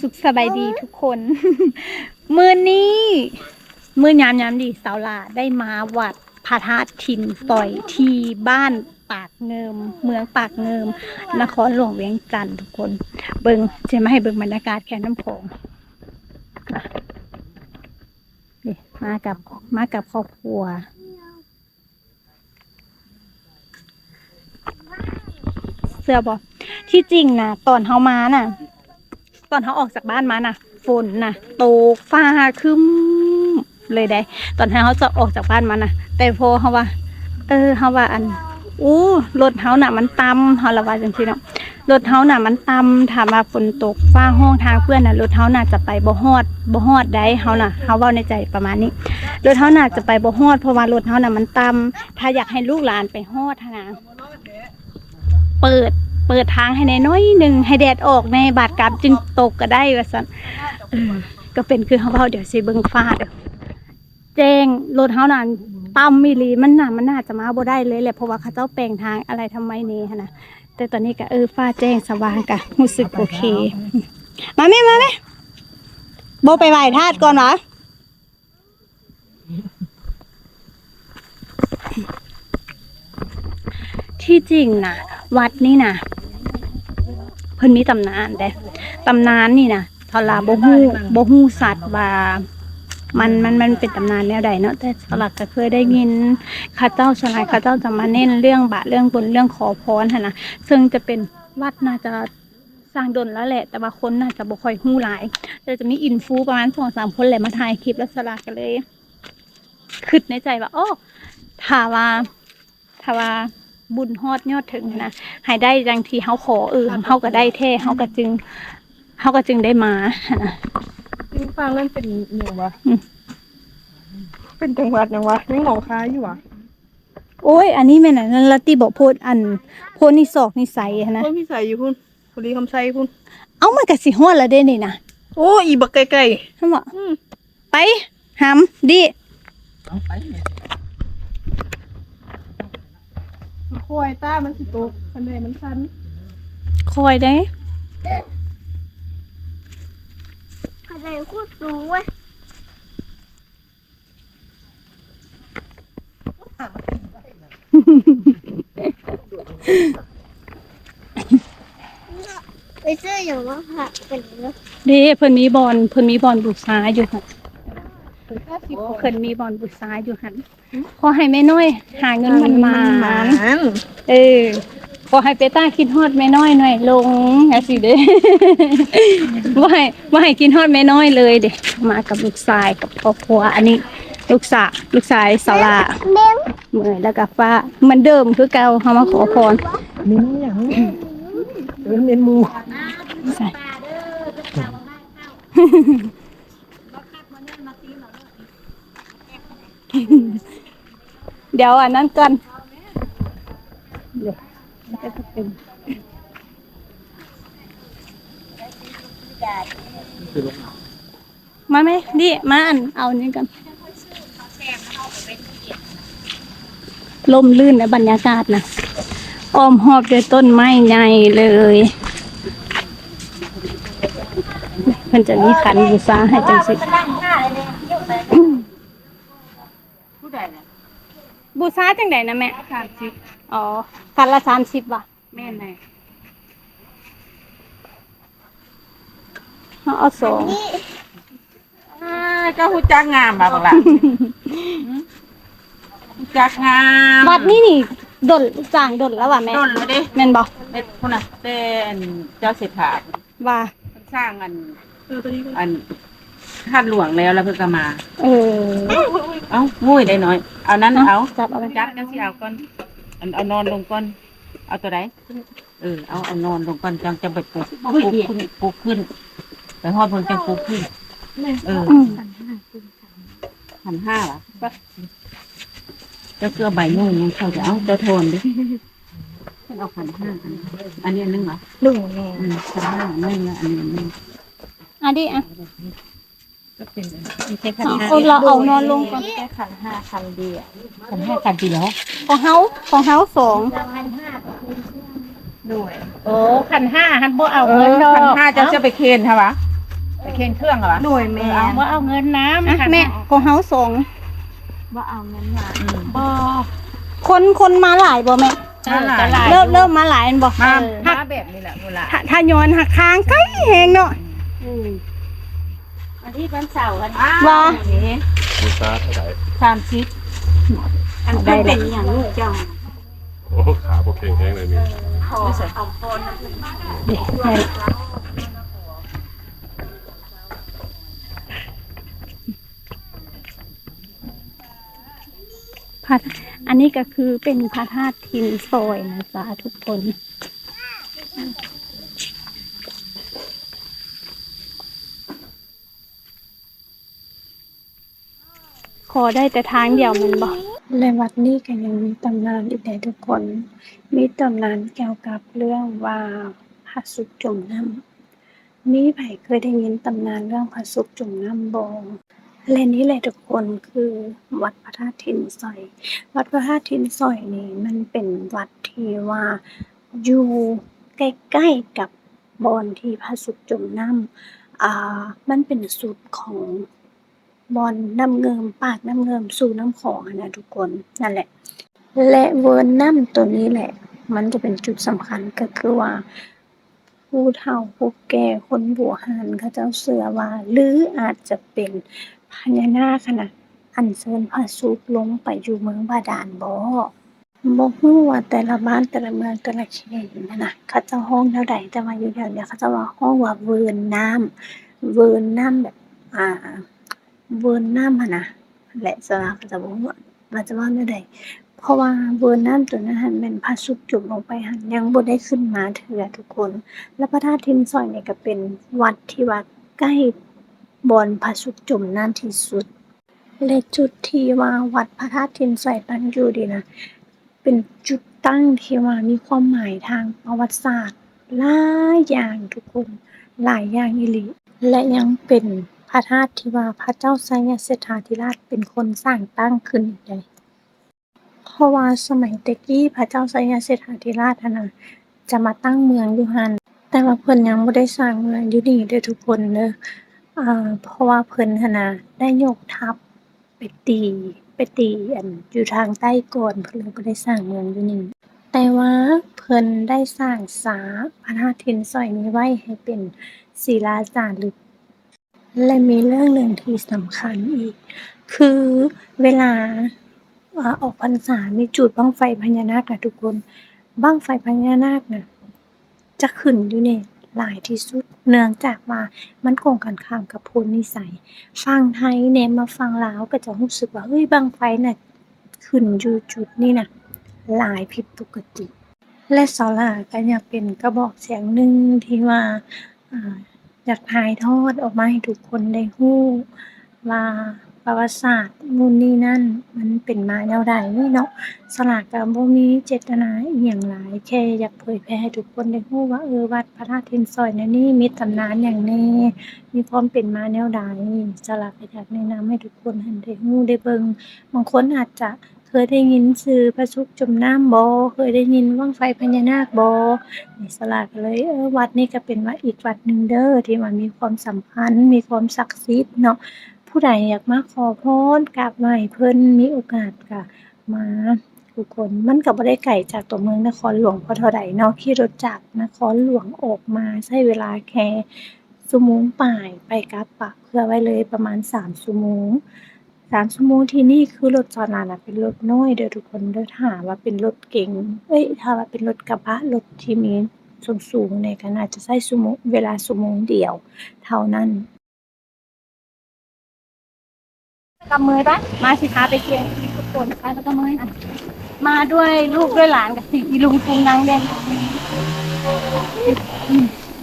ສຸກສະບາຍດີທຸກຄົນ ມື້ນີ້ ມື້ຍາມ ຍາມດີ ສາວຫຼ້າໄດ້ມາວັດພະທາດຖິ່ນຕ່ອຍ ທີ່ບ້ານປາກເງິມ ເມືອງປາກເງິມ ນະຄອນຫຼວງວຽງຈັນ ທຸກຄົນ. ເບິ່ງ ຈະມາໃຫ້ເບິ່ງບັນຍາກາດແຄມນ້ຳຂອງ. ນີ້ ມາກັບ ມາກັບຄອບຄົວ. ເຊື່ອບໍ່? ທີ່ຈິງນະ ຕອນເຮົາມານະ ຕອນເຮົາອອກຈາກບ້ານມານະ ຝົນນະຕົກ ຟ້າຄຶ້ມເລີຍເດ້ ຕອນເຮົາຈະອອກຈາກບ້ານມານະ. ແຕ່ພໍເຮົາວ່າ ເອີ ເຮົາວ່າ ອັນ ໂອ້ ລົດເຮົານະມັນຕ່ຳ ເຮົາລະວ່າຈັ່ງຊີ້ເນາະ. ລົດເຮົານະມັນຕ່ຳ ຖ້າວ່າຝົນຕົກຟ້າຮ້ອງທາງເປື້ອນນະ ລົດເຮົານະຈະໄປບໍ່ຮອດ ບໍ່ຮອດໃດ ເຮົານະ ເຮົາເວົ້າໃນໃຈປະມານນີ້ ລົດເຮົານະຈະໄປບໍ່ຮອດ ເພາະວ່າລົດເຮົານະມັນຕ່ຳ. ຖ້າຢາກໃຫ້ລູກຫຼານໄປຮອດຫັ້ນນະ ເປີດ ເປີດທາງໃຫ້ແດ່ໜ້ອຍໜຶ່ງ ໃຫ້ແດດອອກແດ່ ບາດກາບຈຶ່ງຕົກກໍໄດ້ວ່າຊັ້ນ. ເອີ ກໍເປັນຄືເຮົາເວົ້າ ດຽວຊິເບິ່ງຟ້າເດີ້ ແຈ້ງ. ລົດເຮົານະຕ່ຳອີ່ຫຼີ ມັນນະ ມັນໜ້າຈະມາບໍ່ໄດ້ເລີຍແຫຼະ ເພາະວ່າເຂົາເຈົ້າແປງທາງອະໄລທຳໄມແດ່ຫັ້ນນະ. ແຕ່ຕອນນີ້ກະ ເອີ ຟ້າແຈ້ງສະຫວ່າງ ກະຮູ້ສຶກໂອເຄ. ມາແມ່ ມາແມ່ ບໍ່ໄປໄຫວ້ທາດກ່ອນຫວາ? ທີ່ຈິງນະ ວັດນີ້ນະ ເພິ່ນມີຕຳນານເດ້. ຕຳນານນີ້ນະ ສາວຫຼ້າບໍ່ຮູ້ ບໍ່ຮູ້ຊັດວ່າມັນ ມັນ ມັນເປັນຕຳນານແນວໃດເນາະ ແຕ່ສາວຫຼ້າກໍເຄີຍໄດ້ຍິນເຂົາເຈົ້າ ສ່ວນຫຼາຍເຂົາເຈົ້າຈະມາເນັ້ນເລື່ອງບາດເລື່ອງບຸນ ເລື່ອງຂໍພອນຫັ້ນນະ. ເຊິ່ງຈະເປັນວັດ ໜ້າຈະສ້າງດົນແລ້ວແຫຼະ ແຕ່ວ່າຄົນໜ້າຈະບໍ່ຄ່ອຍຮູ້ຫຼາຍ ແຕ່ຈະມີອິນຟູປະມານສອງສາມຄົນແຫຼະມາຖ່າຍຄລິບ ແລ້ວສາວຫຼ້າກໍເລີຍຄິດໃນໃຈວ່າ ໂອ້ ຖ້າວ່າ ຖ້າວ່າບຸນຮອດຍອດເຖິງຫັ້ນນະ ໃຫ້ໄດ້ດັ່ງທີ່ເຮົາຂໍ ເອີ ເຮົາກໍໄດ້ແທ້ ເຮົາກໍຈຶ່ງ ເຮົາກໍຈຶ່ງໄດ້ມາຫັ້ນນະ. ຢູ່ຝັ່ງນັ້ນເປັນຫຍັງວະ? ອືມ ເປັນຈັງຫວັດຫຍັງວະ? ຍັງໜອງຄາຍຢູ່ຫວາ? ໂອ້ຍ ອັນນີ້ແມ່ນອັນນັ້ນລະຕິບໍ ໂພນ ອັນ ໂພນນິສອກນິໄສຫັ້ນນະ ໂພນນິໄສຢູ່ພຸ້ນ ໂພນລີຄຳໄຊພຸ້ນ. ເອົ້າ ມັນກໍຊິຮອດລະເດ້ນີ້ນະ. ໂອ້ ອີບັກໄກ່ໆ ຫັ້ນບໍ? ອືມ ໄປ ຫຳ ດີ ເອົາໄປແມ່ ຄ່ອຍຕາມັນຊິຕົກ ຄັນໃດມັນຊັນ ຄ່ອຍເດ້ ຄັນໃດໂຄດສູງເວີຍ. ໄປຊື້ຫຍັງມາຝາກເພິ່ນເດີ ເດ້ ເພິ່ນມີບ່ອນ ເພິ່ນມີບ່ອນບູຊາຢູ່ຫັ້ນ ເພິ່ນມີບ່ອນບູຊາຢູ່ຫັ້ນ. ຂໍໃຫ້ແມ່ນ້ອຍຫາເງິນໝານໆ ເອີ ຂໍໃຫ້ເປຕ້າຄິດຮອດແມ່ນ້ອຍໜ້ອຍລົງ ຈັ່ງຊີ້ເດ້ ບໍ່ໃຫ້ ບໍ່ໃຫ້ຄິດຮອດແມ່ນ້ອຍເລີຍເດ້. ມາກັບລູກຊາຍກັບຄອບຄົວ ອັນນີ້ລູກສາວ ລູກຊາຍສາວຫຼ້າ ເໝີຍ ແລ້ວກໍຟ້າ ເໝືອນເດີມຄືເກົ່າ ເຮົາມາຂໍພອນ. ເມັນຫຍັງ? ເອີ ເມັນໝູ. ດຽວອັນນັ້ນກ່ອນ ດຽວມັນກໍຈະເປັນ ມາແມ່ ນີ້ ມາ ອັນ ເອົານີ້ກ່ອນ. ຮົ່ມລື່ນໃນບັນຍາກາດນະ ອ້ອມຮອບດ້ວຍຕົ້ນໄມ້ໃຫຍ່ເລີຍ. ເພິ່ນຈະມີຂັນບູຊາໃຫ້ຈັ່ງຊີ້. ຜູ້ໃດນະ? ບູຊາຈັ່ງໃດນະແມ່? ສາມສິບ. ອໍ ຂັນລະສາມສິບຫວາ? ແມ່ນແຫຼະ. ເຮົາເອົາສອງ. ອ່າ ເຈົ້າຮູ້ຈັກງາມບໍ່ບັກຫຼ້າ? ຫຶ? ຮູ້ຈັກງາມ. ວັດນີ້ນີ້ດົນ ສ້າງດົນແລ້ວຫວາແມ່? ດົນແລ້ວເດ້. ແມ່ນບໍ່? ເຮັດພຸ້ນນະ ແຕ່ເຈົ້າເສດຖາ ວ່າເພິ່ນສ້າງອັນ ອັນທາດຫຼວງແລ້ວ ແລ້ວເພິ່ນກໍມາ. ເອີ ເອົ້າ ໂອ້ຍ ໄດ້ນ້ອຍ ເອົານັ້ນ ເອົາ ຈັບເອົາ ຈັບ ຈັ່ງຊິເອົາກ່ອນ ອັນ ເອົານອນລົງກ່ອນ. ເອົາຕົວໃດ? ເອີ ເອົາ ເອົານອນລົງກ່ອນ ຈັ່ງ ຈັ່ງໄປປຸກ ປຸກຂຶ້ນ ປຸກຂຶ້ນ ໄປຮອດເພິ່ນຈັ່ງປຸກຂຶ້ນ. ເອີ ອືມ ຂັນຫ້າຫວາ? ເຈົ້າເກືອໃບໜຶ່ງ ເຂົາຈະເອົາ ເຈົ້າທອນເດ້. ເພິ່ນເອົາຂັນຫ້າອັນ ອັນນີ້ອັນໜຶ່ງຫວາ? ໜຶ່ງແມ່. ອືມ ຂັນຫ້າອັນໜຶ່ງ ແລ້ວອັນນີ້ອັນໜຶ່ງ. ອັນນີ້ ອ່ະ ກໍເປັນ ມີແຕ່ຂັນຫ້າ ເອົາ ເອົານອນລົງກ່ອນ. ແຕ່ຂັນຫ້າຂັນດຽວ ຂັນຫ້າຂັນດຽວ ຂອງເຮົາ ຂອງເຮົາສອງ. ໂດຍ ໂອ້ ຂັນຫ້າຫັ້ນບໍ່ເອົາເງິນດອກ ເອີ ຂັນຫ້າເຈົ້າຈະໄປເຄນຫວາ ໄປເຄນເຄື່ອງຫວາ ໂດຍ ແມ່ນ ເອີ ບໍ່ເອົາເງິນນຳ ອ່ະ ຂັນຫ້າ ແມ່ ຂອງເຮົາສອງ ບໍ່ເອົາເງິນຫວາ ອືມ ບໍ່ ຄົນ ຄົນມາຫຼາຍບໍ່ແມ່ ເອີ ມາຫຼາຍ ກໍຫຼາຍ ເລີ່ມ ຢູ່ ເລີ່ມມາຫຼາຍແມ່ນບໍ່ ມາ ເອີ ມາແບບນີ້ແຫຼະ ເວລາ ຖ້າ ຖ້າຍ້ອນຫາກທາງໄກແຮງເນາະ ອືມ ວັນທີ ວັນເສົາຫັ້ນ ວ່າ ນີ້ ບູຊາເທົ່າໃດ ສາມສິບ ອັນເພິ່ນເປັນອີ່ຫຍັງລູກເຈົ້າ ໂອ້ ຂາບໍ່ແຂງແຮງເລີຍນີ້ ຂໍເອົາພອນນຳເພິ່ນ ພະ ອັນນີ້ກໍຄືເປັນພະທາດຖິ່ນສອຍນະຈ໊ະທຸກຄົນ. ຂໍໄດ້ແຕ່ທາງດຽວແມ່ນບໍ່? ແລະ ວັດນີ້ກໍຍັງມີຕຳນານອີກເດ້ທຸກຄົນ. ມີຕຳນານກ່ຽວກັບເລື່ອງວ່າພະສຸກຈົມນ້ຳ. ມີໃຜເຄີຍໄດ້ຍິນຕຳນານເລື່ອງພະສຸກຈົມນ້ຳບໍ່? ແລະ ນີ້ແຫຼະທຸກຄົນ ຄືວັດພະທາດຖິ່ນສອຍ. ວັດພະທາດຖິ່ນສອຍນີ້ ມັນເປັນວັດທີ່ວ່າຢູ່ໃກ້ໆກັບ ບ່ອນທີ່ພະສຸກຈົມນ້ຳ ອ່າ ມັນເປັນຈຸດຂອງບ່ອນນ້ຳເງິມ ປາກນ້ຳເງິມສູ່ນ້ຳຂອງຫັ້ນນະທຸກຄົນ ນັ້ນແຫຼະ ແລະ ເວີນນ້ຳໂຕນີ້ແຫຼະ ມັນຈະເປັນຈຸດສຳຄັນ ກໍຄືວ່າຜູ້ເຖົ້າຜູ້ແກ່ຄົນບູຮານເຂົາເຈົ້າເຊື່ອວ່າ ຫຼື ອາດຈະເປັນພະຍານາກຫັ້ນນະ ອັນເຊີນພະສຸກລົງໄປຢູ່ເມືອງບາດານບໍ? ບໍ່ຮູ້ວ່າແຕ່ລະບ້ານແຕ່ລະເມືອງແຕ່ລະເຂດຫັ້ນນະ ເຂົາເຈົ້າຮ້ອງແນວໃດ ແຕ່ວ່າຢູ່ແຖວນີ້ເຂົາເຈົ້າວ່າ ຮ້ອງວ່າເວີນນ້ຳ ເວີນນ້ຳແບບ ອ່າ ເວີນນ້ຳຫັ້ນນະ ແລະ ສ່ວນຫຼາຍເຂົາເຈົ້າບໍ່ຮູ້ວ່າຈະເວົ້າແນວໃດ ເພາະວ່າເວີນນ້ຳໂຕນັ້ນຫັ້ນແມ່ນພະສຸກຈົມລົງໄປຫັ້ນ ຍັງບໍ່ໄດ້ຂຶ້ນມາເທື່ອທຸກຄົນ ແລະ ພະທາດຖິ່ນສອຍນີ້ກໍເປັນວັດທີ່ວ່າໃກ້ບ່ອນພະສຸກຈົມນ້ຳທີ່ສຸດ. ແລະ ຈຸດທີ່ວ່າວັດພະທາດຖິ່ນສອຍຕັ້ງຢູ່ນີ້ນະ ເປັນຈຸດຕັ້ງທີ່ວ່າມີຄວາມໝາຍທາງປະຫວັດສາດຫຼາຍຢ່າງທຸກຄົນ ຫຼາຍຢ່າງອີ່ຫຼີ ແລະ ຍັງເປັນພະທາດທີ່ວ່າພະເຈົ້າໄຊຍະເສດຖາທິລາດເປັນຄົນສ້າງຕັ້ງຂຶ້ນອີກໃດ໋. ເພາະວ່າສະໄໝແຕ່ກີ້ພະເຈົ້າໄຊຍະເສດຖາທິລາດຫັ້ນນະ ຈະມາຕັ້ງເມືອງຢູ່ຫັ້ນ ແຕ່ວ່າເພິ່ນຍັງບໍ່ໄດ້ສ້າງເມືອງຢູ່ນີ້ເດີທຸກຄົນເດີ ເພາະວ່າເພິ່ນຫັ້ນນະ ໄດ້ຍົກທັບໄປຕີ ໄປຕີອັນຢູ່ທາງໃຕ້ກ່ອນ ເພິ່ນເລີຍບໍ່ໄດ້ສ້າງເມືອງຢູ່ນີ້ ແຕ່ວ່າເພິ່ນໄດ້ສ້າງສາພະທາດຖິ່ນສອຍນີ້ໄວ້ໃຫ້ເປັນສີລາຈາລຶກ. ແລະ ມີເລື່ອງໜຶ່ງທີ່ສຳຄັນອີກ ຄືເວລາ ອາ ອອກພັນສາ ມີຈູດບັ້ງໄຟພະຍານາກນະທຸກຄົນ ບັ້ງໄຟພະຍານາກນະ ຈະຂຶ້ນຢູ່ນີ້ຫຼາຍທີ່ສຸດ ເນື່ອງຈາກວ່າມັນກົງກັນຂ້າມກັບໂພນວິໄສ ຝັ່ງໄທແນມມາຝັ່ງລາວກໍຈະຮູ້ສຶກວ່າ ເຮີ້ຍ ບັ້ງໄຟນະ ຂຶ້ນຢູ່ຈຸດນີ້ນະ ຫຼາຍຜິດປົກກະຕິ. ແລະ ສາວຫຼ້າກໍຢາກເປັນກະບອກສຽງໜຶ່ງທີ່ວ່າ ອາ ຢາກຖ່າຍທອດອອກມາໃຫ້ທຸກຄົນໄດ້ຮູ້ວ່າປະຫວັດສາດນູ້ນນີ້ນັ້ນ ມັນເປັນມາແນວໃດເນາະ. ສາວຫຼ້າກໍບໍ່ມີເຈດຕະນາອີ່ຫຍັງຫຼາຍ ແຄ່ຢາກເຜີຍແຜ່ໃຫ້ທຸກຄົນໄດ້ຮູ້ວ່າ ເອີ ວັດພະທາດຖິ່ນສອຍແນວນີ້ມີຕຳນານຫຍັງແດ່ ມີຄວາມເປັນມາແນວໃດ. ສາວຫຼ້າກໍຢາກແນະນຳໃຫ້ທຸກຄົນຫັ້ນໄດ້ຮູ້ໄດ້ເບິ່ງ ບາງຄົນອາດຈະ ເຄີຍໄດ້ຍິນຊື່ພະສຸກຈົມນ້ຳບໍ່? ເຄີຍໄດ້ຍິນບັ້ງໄຟພະຍານາກບໍ່? ນີ້ສາວຫຼ້າກໍເລີຍ ເອີ ວັດນີ້ກໍເປັນວ່າອີກວັດໜຶ່ງເດີ ທີ່ວ່າມີຄວາມສຳຄັນ ມີຄວາມສັກສິດເນາະ. ຜູ້ໃດຢາກມາຂໍພອນກາບໄຫວ້ເພິ່ນ ມີໂອກາດກໍມາທຸກຄົນ. ມັນກໍບໍ່ໄດ້ໄກຈາກຕົວເມືອງນະຄອນຫຼວງພໍເທົ່າໃດເນາະ ຂີ່ລົດຈາກນະຄອນຫຼວງອອກມາໃຊ້ເວລາແຄ່ຊົ່ວໂມງປາຍ ໄປກັບປະເພື່ອໄວ້ເລີຍປະມານສາມຊົ່ວໂມງ. ສາມຊົ່ວໂມງທີ່ນີ້ຄືລົດສາວຫຼ້ານະເປັນລົດນ້ອຍເດີທຸກຄົນເດີ ຖ້າວ່າເປັນລົດເກັງ ເອີຍ ຖ້າວ່າເປັນລົດກະບະ ລົດທີ່ມີສົ້ນສູງນີ້ກໍໜ້າຈະໃຊ້ຊົ່ວໂມງ ເວລາຊົ່ວໂມງດຽວເທົ່ານັ້ນ. ກັບເມຍໄປ ມາຊິພາໄປທ່ຽວອີກທຸກຄົນ ໄປແລ້ວກໍເມຍ ມາດ້ວຍລູກດ້ວຍຫຼານກໍຊິອີລຸງຕຸງນັງແດ່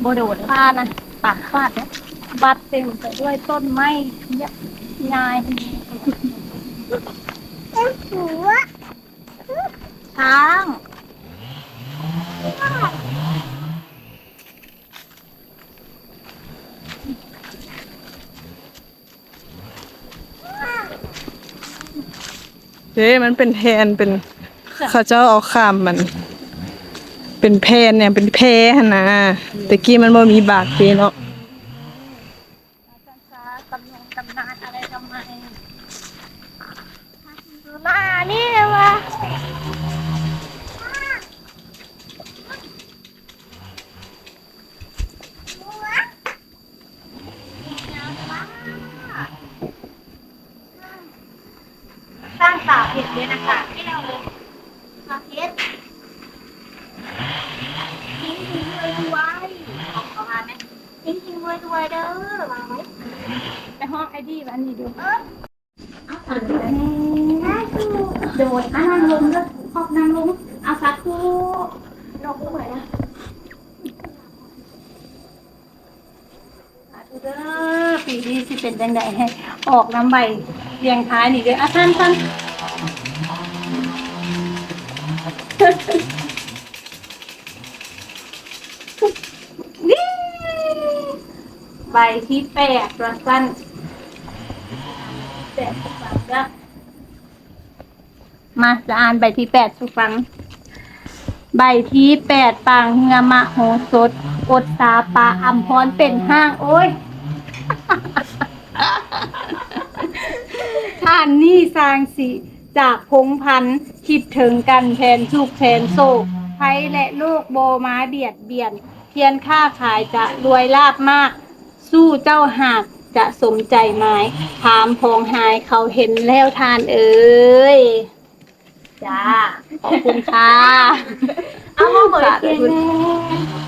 ບໍ່ໂດດ ປານະ ປາກຟາດເດ້ ບັດເຕັມໄປດ້ວຍຕົ້ນໄມ້ຍາຍ ຊ້າງ ເດ້ ມັນເປັນແທ່ນ ເປັນ ເຂົາເຈົ້າເອົາຂ້າມມັນ ເປັນແຜ່ນຫຍັງ ເປັນແພຫັ້ນນະ ແຕ່ກີ້ມັນບໍ່ມີບາກເດ້ເນາະ. ຕຳນງຕຳນານອະໄລທຳໄມ ລານີ້ວ່າ ສ້າງຕາເຫັນເດ້ນະຄະ ແກ້ວເລີຍ ຕາເຫັນ ເຮັງໆ ລວຍໆ ປະມານນັ້ນ ເຮັງໆ ລວຍໆ ເດີ ວ່າໄວ້ ໄປຮ້ອງໄອດີບາດນີ້ດູ ເອີ ໂດດ ອ່ະ ນັ່ງລົງເດີ ຂອບນັ່ງລົງ ເອົາ ສາທຸ ນອກບໍ່ໄຫວລະ. ສາທຸເດີ ປີນີ້ຊິເປັນຈັ່ງໃດ ໃຫ້ອອກນຳໃບລຽງທ້າຍນີ້ເດີ ອາ ຊັ້ນໆ ໃບທີແປດວ່າຊັ້ນ ແປດ ມາ ຈະອ່ານໃບທີແປດສູ່ຟັງ. ໃບທີແປດ ປາງເຮືອມະໂຫສົດ ອົດຕາປາອຳພອນເປັນຫ້າງ ໂອ້ຍ ທ່ານນີ້ສ້າງສີຈາກພົງພັນ ຄິດເຖິງກັນແທນທຸກແທນໂສກ ໄພແລະໂລກບໍ່ມາບຽດບຽນ ພຽນຄ້າຂາຍຈະລວຍລາບມາກ ສູ້ເຈົ້າຫາກຈະສົມໃຈໝາຍ ຖາມຂອງຫາຍເຂົາເຫັນແລ້ວທ່ານເອີຍ. ຈ້າ ຂອບຄຸນຄ່ະ ເອົາມາເປີດ ສາທຸ ເພງແດ່.